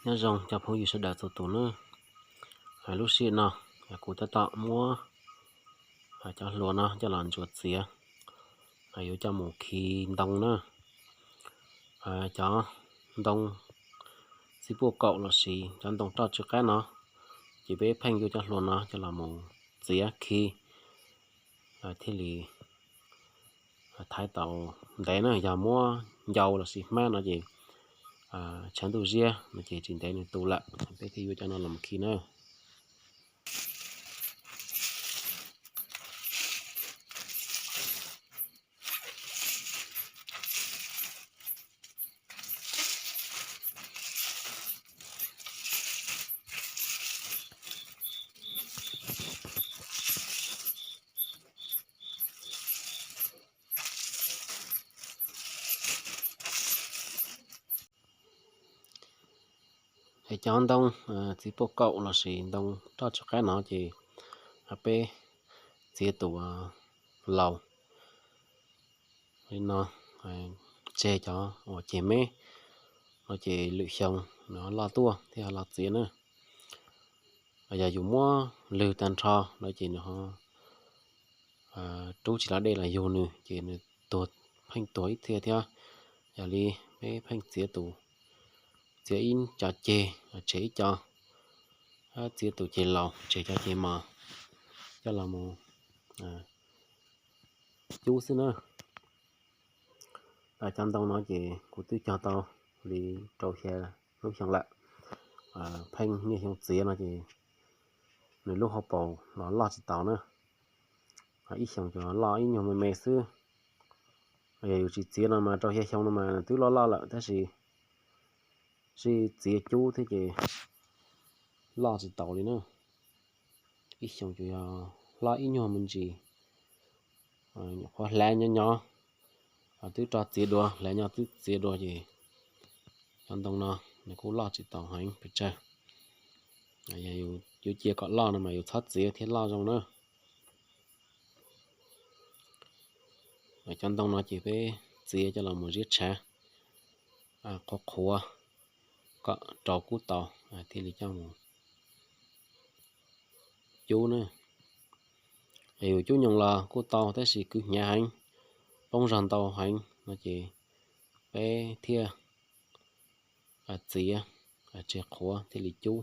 Nyob zoo cov phooj ywg sawv daws txhua tus nawb. Lub sij hawm no kuv tab tom muab cov hlua no coj los ntsuas txiav, yuav coj mus khi ntoo na. Cov ntoo txiv puaj kaum lossis cov ntoo roj tsw qab no, ces peb pheej yuav cov hlua no coj los mus txiav khi thiaj li thaiv tau ntev na. Yog muab ncau lossis hmab no ces tshav ntuj ziab no ces tsis ntev nws tu lawm. Peb thiaj yuav cov no los khi na. Es cov ntoo txiv puaj kaum lossis ntoo roj tsw qab no ces peb txiav tus laus li no, tseg cov uas ceg me no ces lwm xyoo nws ho loj tuaj thiaj ho los txiav na. Yog yus muab lwg tag nrho no ces nws ho rub tsis los dej los yug nws ces nws tuag, pheej tuag ib txhia thiab. Yog li peb pheej txiav tus, txiav ib co ceg tseg ib co, txiav tus ceg laus tseg cov ceg mos coj los mus cub xwb na. Cov ntoo no ces kuv twb cog tau li rau xya lub xyoo lawm. Pheej niaj xyoo txiav no ces nws lub hauv paus los loj tsis taus na. Ib xyoos ces loj ib nyuag me me xwb. Yog yus tsis txiav no mas rau xya xyoo no mas nws twb loj loj lawm tab sis sib txiav cub thiab ces loj tsis taus li na. Ib xyoos ces yog loj ib nyuag me ntsis, nyuam qhuav hlav nyob nyob, twb rov txiav dua, hlav nyob twb txiav dua ces cov ntoo no nws kuj loj tsis taus heev pes tsawg. Yog yus cia kom loj no mas yus txhob txiav thiaj loj zoo na. Cov ntoo no ces peb txiav coj los mus ziab tshav qhuav qhuav kom rau kub tau thiaj li coj mus cub na. Yog yus cub nyoos los kuj tau tab sis kwv hnyav heev, poob zog ntau heev no ces peb thiaj txiav tseg qhuav thiaj li cub.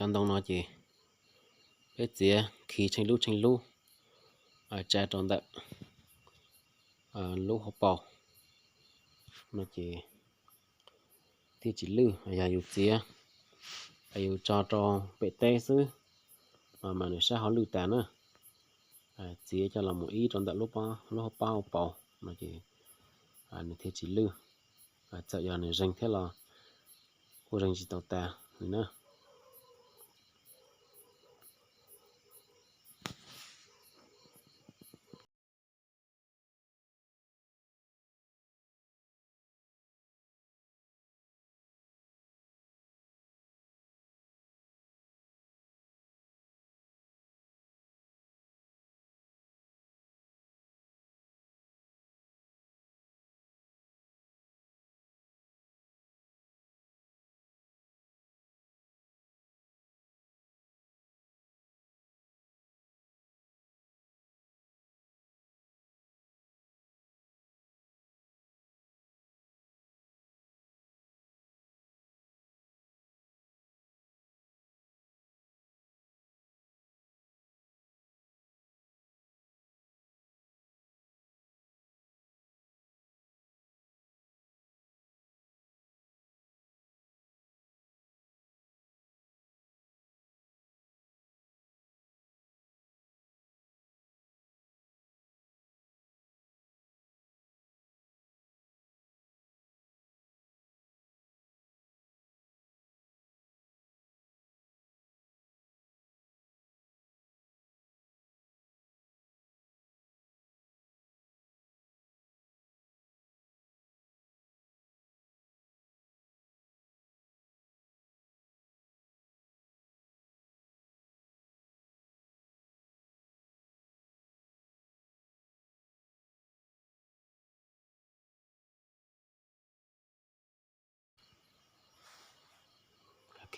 Cov ntoo no ces peb txiav khi tsheej lub tsheej lub tsa rau ntawm lub hauv paus no ces thiaj tsis lwj. Yog yus txiav, yus tso rau pem teb xwb mas nws sab hauv lwj tas na. Txiav coj los mus ib rau ntawm lub hauv paus no ces nws thiaj tsis lwj. Txawm yog nws zeeg thiab los kuj zeeg tsis tau tas li na.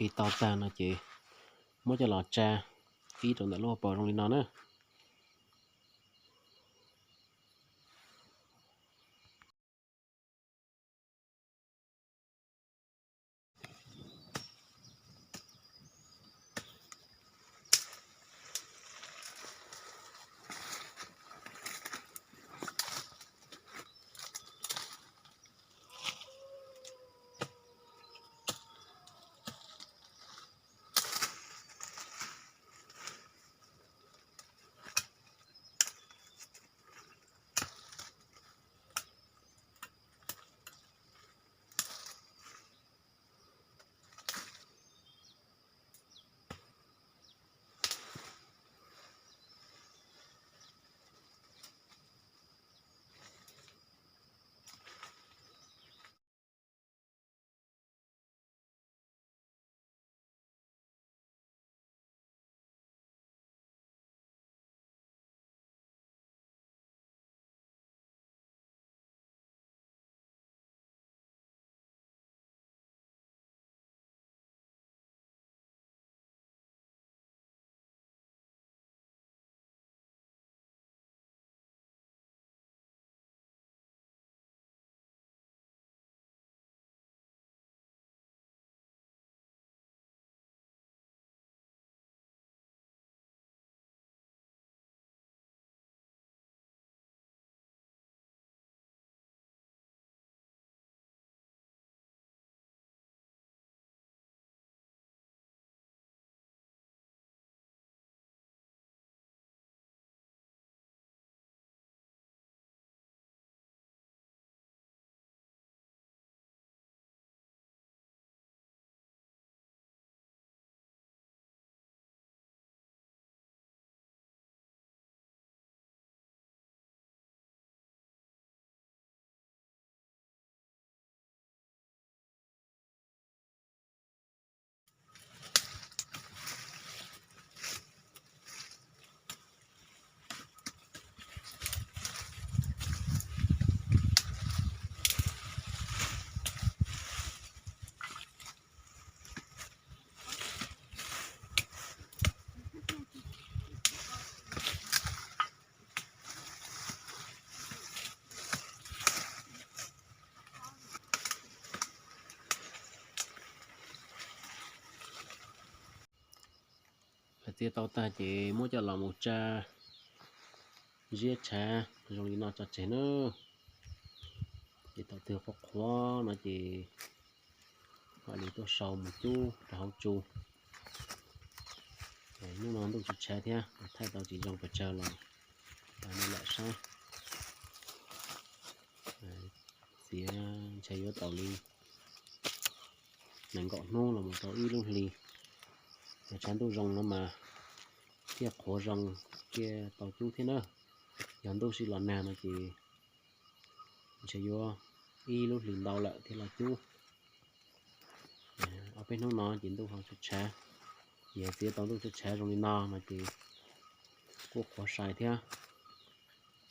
Li tau tag no ces muab coj los tsa ib rau ntawm lub hauv paus zoo li no na. Txiav tau tag ces muab coj los mus tsa ziab tshav zoo li no tso tseg na. Ces thaum twg qhuav qhuav no ces mam li tuaj sau mus cub rau hauv tsu. Hnub no ntuj tshav tshav thiab thaij tau tsis zoo pes tsawg los nej lam saib. Txiav ntshe yuav tau li nees nkaum hnub los mus rau ib lub hlis. Yog tshav ntuj zoo no mas thiaj qhuav zoo, thiaj tau cub thiab na. Yog ntuj sib los nag no ces ntshe yuav ib lub hlis ntau lawm thiaj los cub. Ob peb hnub no ces ntuj ho tshav tshav, ces txiav tau ntuj tshav tshav zoo li no no ces kuj qhuav sai thiab.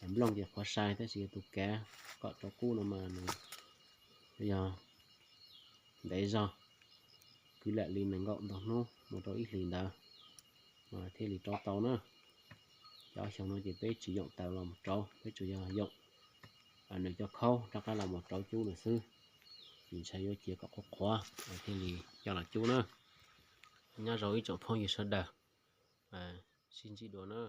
Nplooj ces qhuav sai tab sis yog tus kav kom rau kub no mas nws yog ntev zog, kwv lam li nees nkaum ntau hnub mus rau ib hlis ntawd mas thiaj li rau tau na. Cov xyoo no ces peb tsis yoom taws los mus rauv, peb tsuas yog yoom nws cov khaub rov qab los mus rauv cub nws xwb. Ces ntshe yuav cia kom qhuav qhuav thiaj li coj los cub na. Nyob zoo ib tsoom phooj ywg sawv daws, sib ntsib dua na.